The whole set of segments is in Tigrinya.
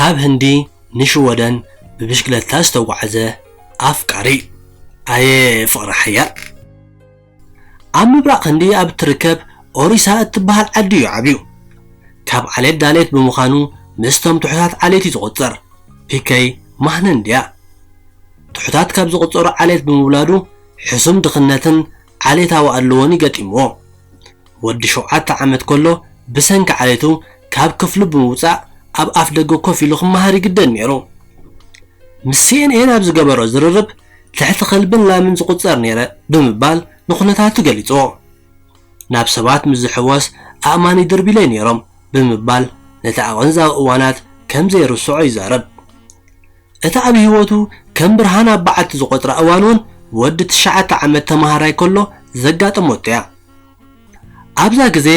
ካብ ህንዲ ንሽወደን ብብሽክለታ ዝተጓዕዘ ኣፍቃሪ። ኣየ ፍቕሪ ሓያል! ኣብ ምብራቕ ህንዲ ኣብ እትርከብ ኦሪሳ እትበሃል ዓዲ እዩ ዓብዩ። ካብ ዓሌት ዳሌት ብምዃኑ ምስቶም ትሑታት ዓሌት እዩ ዝቑጸር። ፒከይ ማህነንድያ ትሑታት ካብ ዝቑጸሩ ዓሌት ብምውላዱ ሕሱም ድኽነትን ዓሌታዊ ኣለዎን ይገጢምዎ። ወዲ ሸውዓተ ዓመት ከሎ ብሰንኪ ዓሌቱ ካብ ክፍሉ ብምውጻእ ኣብ ኣፍ ደገ ኮፍ ኢሉ ክመሃር ይግደድ ነይሩ። ምስ ሲኤንኤን ኣብ ዝገበሮ ዝርርብ ትሕቲ ከልብን ላምን ዝቑጸር ነይረ ብምባል ንኹነታቱ ገሊጽዎ። ናብ ሰባት ምስ ዝሕወስ ኣእማን ይድርብዩለይ ነይሮም ብምባል ነቲ ኣቐንዛዊ እዋናት ከም ዘይርስዖ ይዛረብ። እቲ ኣብ ህይወቱ ከም ብርሃን ኣብ በዓቲ ዝቖጽራ እዋን እውን ወዲ ትሽዓተ ዓመት ተመሃራይ ከሎ ዘጋጠመቶ እያ። ኣብዛ ግዜ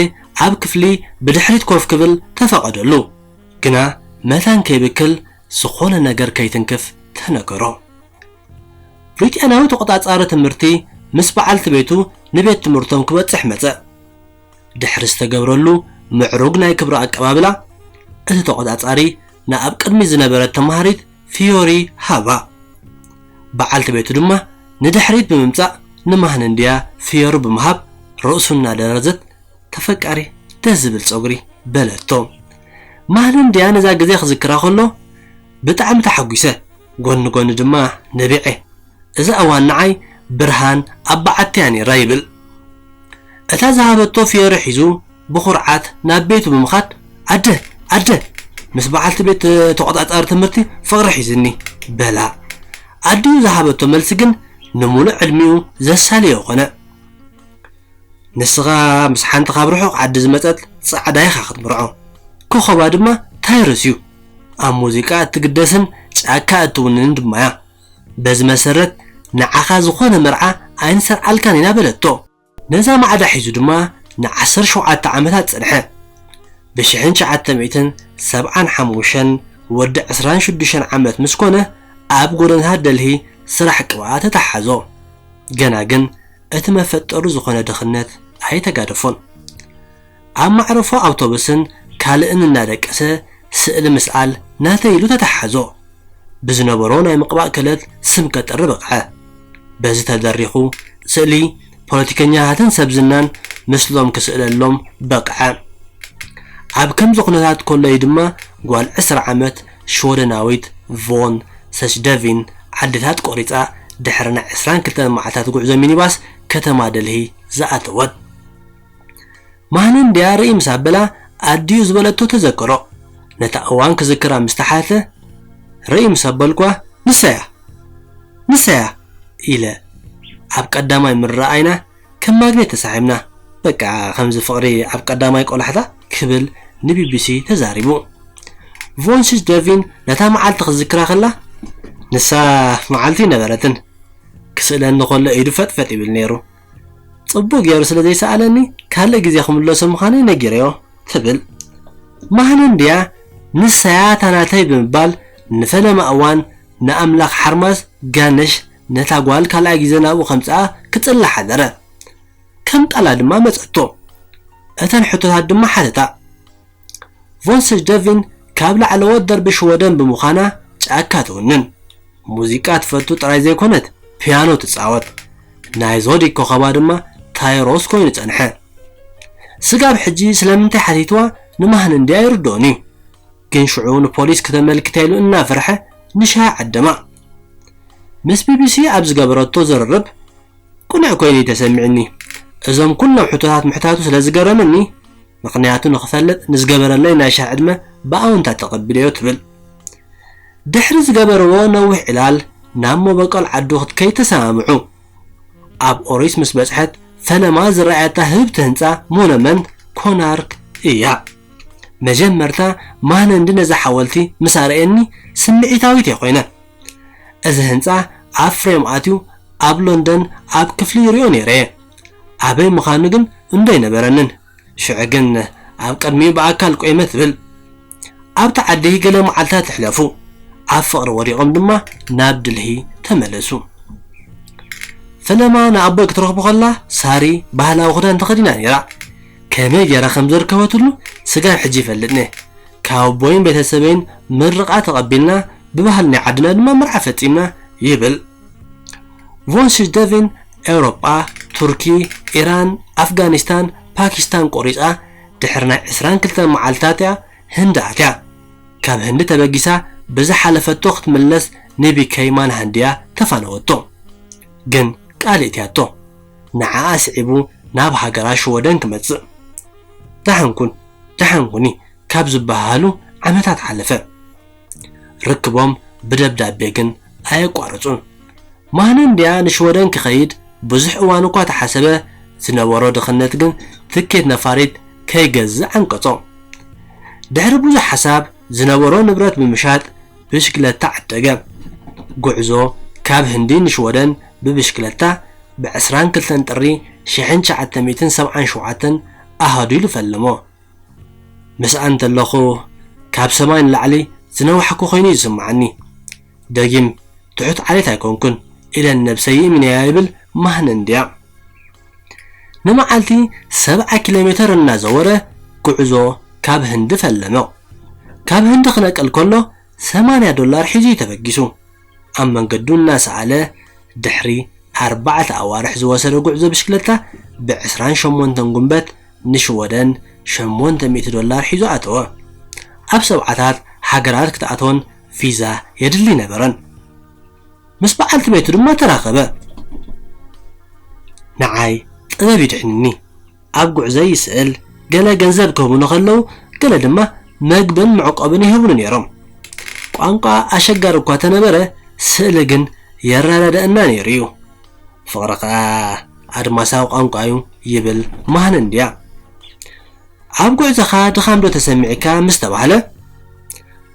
ኣብ ክፍሊ ብድሕሪት ኮፍ ክብል ተፈቐደሉ፣ ግና መታን ከይብክል ዝኾነ ነገር ከይትንክፍ ተነገሮ። ብሪጣንያዊ ተቖጻጻሪ ትምህርቲ ምስ በዓልቲ ቤቱ ንቤት ትምህርቶም ክበጽሕ መጸ። ድሕሪ ዝተገብረሉ ምዕሩግ ናይ ክብሪ ኣቀባብላ፣ እቲ ተቖጻጻሪ ንኣብ ቅድሚት ዝነበረት ተመሃሪት ፊዮሪ ሃባ። በዓልቲ ቤቱ ድማ ንድሕሪት ብምምጻእ ንማህነንድያ ፊዮሪ ብምሃብ ርእሱ እናደረዘት፣ "ተፈቃሪ፣ ደስ ዝብል ጸጉሪ" በለቶ። ማህነንድያ ነዛ ግዜ ክዝክራ ከሎ ብጣዕሚ ተሓጒሰ፣ ጎኒ ጎኒ ድማ ነቢዐ። እዛ እዋን ንዓይ ብርሃን ኣብ በዓቲ እያ ነይራ ይብል። እታ ዝሃበቶ ፊዮሪ ሒዙ ብኹርዓት ናብ ቤቱ ብምኻድ፣ "ኣደ፣ ኣደ፣ ምስ በዓልቲ ቤት ተቖጻጻሪ ትምህርቲ ፍቕሪ ሒዝኒ" በላ። ኣዲኡ ዝሃበቶ መልሲ ግን ንምሉእ ዕድሚኡ ዘሳልዮ ኾነ። "ንስኻ ምስ ሓንቲ ካብ ርሑቕ ዓዲ ዝመጸት ጻዕዳ ኢኻ ክትምርዖ። ኮኸባ ድማ ታይረስ እዩ። ኣብ ሙዚቃ እትግደስን ጫካ እትውንንን ድማ እያ። በዚ መሰረት ንዓኻ ዝኾነ መርዓ ኣይንሰርዓልካን ኢና" በለቶ። ነዛ ማዕዳ ሒዙ ድማ ንዓሰርተ ሸውዓተ ዓመታት ጸንሐ። ብሽሕን ትሽዓተ ሚእትን ሰብዓን ሓሙሽተን ወዲ ዕስራን ሽዱሽተን ዓመት ምስ ኮነ ኣብ ጎደናታት ደልሂ ስራሕ ቅብኣ ተተሓዞ። ገና ግን እቲ መፈጠሩ ዝኾነ ድኽነት ኣይተጋደፎን። ኣብ ማዕረፎ ኣውቶቡስን ካልእን እናደቀሰ ስእሊ ምስኣል ናተይ ኢሉ ተተሓዞ። ብዝነበሮ ናይ ምቕባእ ክእለት ስም ከጥሪ በቕዐ። በዚ ተደሪኹ ስእሊ ፖለቲከኛታትን ሰብ ዝናን ምስሎም ክስእለሎም በቕዐ። ኣብ ከምዚ ኩነታት ከሎ እዩ ድማ ጓል ዕስራ ዓመት ሽወደናዊት ቮን ሰችደቪን ዓድታት ቆሪጻ ድሕሪ ናይ ዕስራን ክልተን መዓልታት ጉዕዞ ሚኒባስ ከተማ ደልሂ ዝኣተወት። ማህነንድያ ርእይ ምስ ኣበላ ኣዲኡ ዝበለቶ ተዘከሮ። ነታ እዋን ክዝክራ ምስ ተሓተ፣ ርእይ ምስ ኣበልኳ፣ "ንሳያ፣ ንሳያ" ኢለ። ኣብ ቀዳማይ ምርኣይና ከም ማግኔት ተሳሒብና። "በቃ ከምዚ ፍቕሪ ኣብ ቀዳማይ ቆላሕታ" ክብል ንቢቢሲ ተዛሪቡ። ቮን ሲስደቪን ነታ መዓልቲ ክዝክራ ከላ፣ "ንሳ መዓልቲ ነበረትን፣ ክስእለኒ ከሎ ኢዱ ፈጥፈጥ ይብል ነይሩ። ጽቡቕ ገይሩ ስለ ዘይሰኣለኒ ካልእ ግዜ ክምለሶ ምዃነይ ነጊረዮ" ትብል። ማህነንድያ "ንሳያ እታ ናተይ" ብምባል ንፈለማ እዋን ንኣምላኽ ሓርማዝ ጋነሽ ነታ ጓል ካልኣይ ግዜ ናብኡ ከምጽኣ ክጽልእ ሓደረ። ከም ቃላ ድማ መጸቶ። እተን ሕቶታት ድማ ሓተታ። ቮን ሰችደቪን ካብ ላዕለዎት ደርቢ ሽወደን ብምዃና ጫካ ትውንን። ሙዚቃ ትፈቱ ጥራይ ዘይኮነት ፒያኖ ትጻወት። ናይ ዞዲክ ኮኸባ ድማ ታይሮስ ኮይኑ ጸንሐ። ስጋብ ሕጂ ስለምንታይ ሓቲትዋ ንማህነንድያ ኣይርድኦን እዩ። ግን ሽዑ ንፖሊስ ክተመልክታ ኢሉ እናፈርሐ ንሻሂ ዓደማ። ምስ ቢቢሲ ኣብ ዝገበረቶ ዝርርብ፣ "ቅኑዕ ኮይኑ እዩ ተሰሚዕኒ። እዞም ኩሎም ሕቶታት ምሕታቱ ስለ ዝገረመኒ፣ ምኽንያቱ ንኽፈልጥ ንዝገበረለይ ናይ ሻሂ ዕድመ ብኣወንታ ተቐቢለዮ" ትብል። ድሕሪ ዝገበርዎ ነዊሕ ዕላል ናብ መበቆል ዓዱ ክትከይድ ተሰማምዑ። ኣብ ኦሪስ ምስ በጽሐት ፈለማ ዝረኣየታ ህብቲ ህንጻ ሞኖመንት ኮናርክ እያ። መጀመርታ ማህነንዲ ነዛ ሓወልቲ ምስ ኣርኣየኒ ስምዒታዊት እየ ኮይነ። እዚ ህንጻ ኣብ ፍሬም ኣትዩ ኣብ ሎንደን ኣብ ክፍሊ ይሪኦ ነይረ እየ። ኣበይ ምዃኑ ግን እንዶ ኣይነበረንን። ሽዑ ግን ኣብ ቅድሚኡ ብኣካል ቆይመ ትብል። ኣብቲ ዓዲ ገለ መዓልታት ኣሕለፉ። ኣብ ፍቕሪ ወዲቖም ድማ ናብ ድልሂ ተመለሱ። ፈለማ ንኣቦይ ክትረኽቦ ከላ ሳሪ ባህላዊ ክዳን ተኸዲና ነይራ። ከመይ ገይራ ከም ዘርከበትሉ ስጋብ ሕጂ ይፈልጥኒ። ካብ ኣቦይን ቤተሰበይን ምርቓ ተቐቢልና፣ ብባህሊ ናይ ዓድና ድማ መርዓ ፈጺምና ይብል። ቮን ሽደቪን ኤውሮጳ፣ ቱርኪ፣ ኢራን፣ ኣፍጋኒስታን፣ ፓኪስታን ቆሪጻ ድሕሪ ናይ ዕስራን ክልተን መዓልታት እያ ህንዲ ኣትያ። ካብ ህንዲ ተበጊሳ ብዝሓለፈቶ ክትምለስ ንቢከይ ማንሃንድያ ተፋነወቶ። ግን ቃል እትያቶ ንዓኣ ስዒቡ ናብ ሃገራ ሽወደን ክመጽእ። ደሓንኩን ደሓንኩኒ ካብ ዝበሃሉ ዓመታት ሓለፈ። ርክቦም ብደብዳቤ ግን ኣየቋረጹን። ማህነንድያ ንሽወደን ክኸይድ ብዙሕ እዋን እኳ ተሓሰበ፣ ዝነበሮ ድኽነት ግን ትኬት ነፋሪት ከይገዝእ ዓንቀጾ። ድሕሪ ብዙሕ ሓሳብ ዝነበሮ ንብረት ብምሻጥ ብሽክለታ ዓደገ። ጉዕዞ ካብ ህንዲ ንሽወደን ብብሽክለታ ብ ዕስራን ክልተን ጥሪ ሽሕን ትሽዓተ ሚእትን ሰብዓን ሸውዓተን ኣሃዱ ኢሉ ፈለሞ። ምስኣ እንተለኹ ካብ ሰማይ ንላዕሊ ዝነዋሕኩ ኮይኑ ይስምዓኒ። ደጊም ትሑት ዓሌት ኣይኮንኩን ኢለ ንነብሰይ ይእምነያ ይብል ማህነንድያ። ንመዓልቲ ሰብዓ ኪሎ ሜተር እናዘወረ ጉዕዞ ካብ ህንዲ ፈለመ። ካብ ህንዲ ክነቅል ከሎ ሰማንያ ዶላር ሒዙ እዩ ተበጊሱ። ኣብ መንገዱ እናሰኣለ ድሕሪ ኣርባዕተ ኣዋርሕ ዝወሰደ ጉዕዞ ብሽክለታ ብ ዕስራን ሸሞንተን ጉንበት ንሽወደን ሸሞንተ ሚእቲ ዶላር ሒዙ ኣተወ። ኣብ ሰብዓታት ሃገራት ክትኣትወን ቪዛ የድሊ ነበረን። ምስ በዓልቲ ቤቱ ድማ ተራኸበ። ንዓይ ጥበብ ይድሕንኒ። ኣብ ጉዕዞ ይስእል፣ ገለ ገንዘብ ክህቡኒ ከለዉ፣ ገለ ድማ መግብን መዕቆብን ይህቡኒ ነይሮም። ቋንቋ ኣሸጋሪ እኳ ተነበረ፣ ስእሊ ግን የረዳድኣና ነይሩ እዩ። ፍቕሪ ኸኣ ኣድማሳዊ ቋንቋ እዩ ይብል ማህነንድያ። ኣብ ጉዕዞኻ ድኻም ዶ ተሰሚዕካ ምስ ተባህለ፣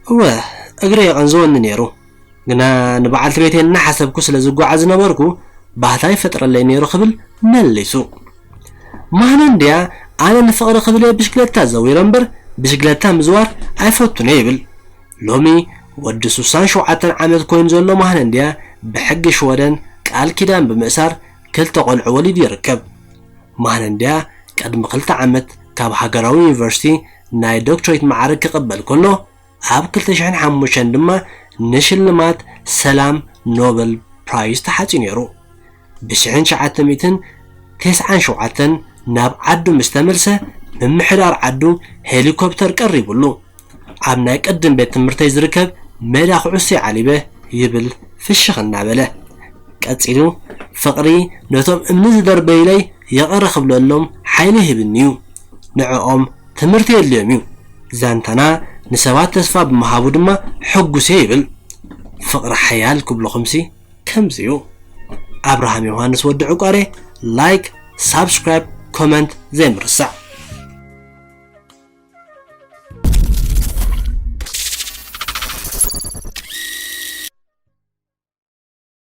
እወ እግረ የቐንዝወኒ ነይሩ፣ ግና ንበዓልቲ ቤተይ እናሓሰብኩ ስለ ዝጓዓዝ ዝነበርኩ ባህታ ይፈጥረለይ ነይሩ ክብል መሊሱ። ማህነንድያ ኣነ ንፍቕሪ ክብል እየ ብሽክለታ ዘዊረ እምበር ብሽክለታ ምዝዋር ኣይፈቱን እየ ይብል። ሎሚ ወዲ ሱሳን ሸውዓተን ዓመት ኮይኑ ዘሎ ማህነንድያ ብሕጊ ሽወደን ቃል ኪዳን ብምእሳር ክልተ ቆልዑ ወሊዱ ይርከብ። ማህነንድያ ቅድሚ ክልተ ዓመት ካብ ሃገራዊ ዩኒቨርሲቲ ናይ ዶክትሬት ማዕርግ ክቕበል ከሎ ኣብ ክልተ ሽሕን ሓሙሽተን ድማ ንሽልማት ሰላም ኖበል ፕራይዝ ተሓጽዩ ነይሩ። ብ ሽሕን ትሽዓተ ሚእትን ተስዓን ሸውዓተን ናብ ዓዱ ምስ ተመልሰ ምምሕዳር ዓዱ ሄሊኮፕተር ቀሪቡሉ። ኣብ ናይ ቅድም ቤት ትምህርተይ ዝርከብ ሜዳ ኩዕሶ ዓሊበ ይብል ፍሽኽ እናበለ። ቀጺሉ ፍቕሪ ነቶም እምኒ ዝደርበዩለይ ይቕረ ክብለሎም ሓይሊ ይህብኒ እዩ። ንዕኦም ትምህርቲ የድልዮም እዩ። ዛንታና ንሰባት ተስፋ ብምሃቡ ድማ ሕጉስ እየ ይብል። ፍቕሪ ሓያል ክብለኹምሲ ከምዚ እዩ። ኣብርሃም ዮሃንስ ወዲ ዕቋሬ። ላይክ፣ ሳብስክራይብ፣ ኮመንት ዘይምርሳዕ።